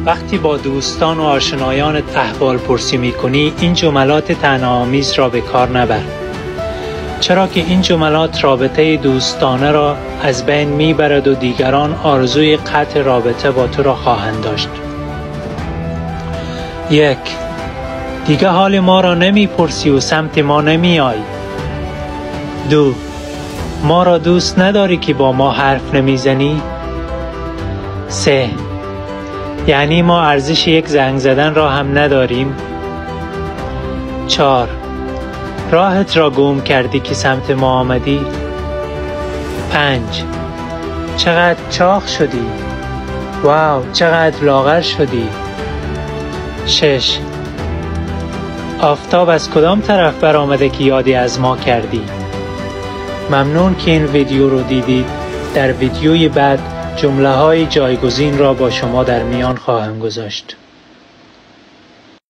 وقتی با دوستان و آشنایانت احوال پرسی می کنی، این جملات طعنه‌آمیز را به کار نبر، چرا که این جملات رابطه دوستانه را از بین می برد و دیگران آرزوی قطع رابطه با تو را خواهند داشت. 1. دیگه حال ما را نمی پرسی و سمت ما نمی آی. 2. ما را دوست نداری که با ما حرف نمیزنی؟ 3. یعنی ما ارزش یک زنگ زدن را هم نداریم؟ 4. راهت را گم کردی که سمت ما آمدی؟ 5. چقدر چاق شدی؟ واو، چقدر لاغر شدی؟ 6. آفتاب از کدام طرف برآمده که یادی از ما کردی؟ ممنون که این ویدیو رو دیدید. در ویدیوی بعد جمله های جایگزین را با شما در میان خواهم گذاشت.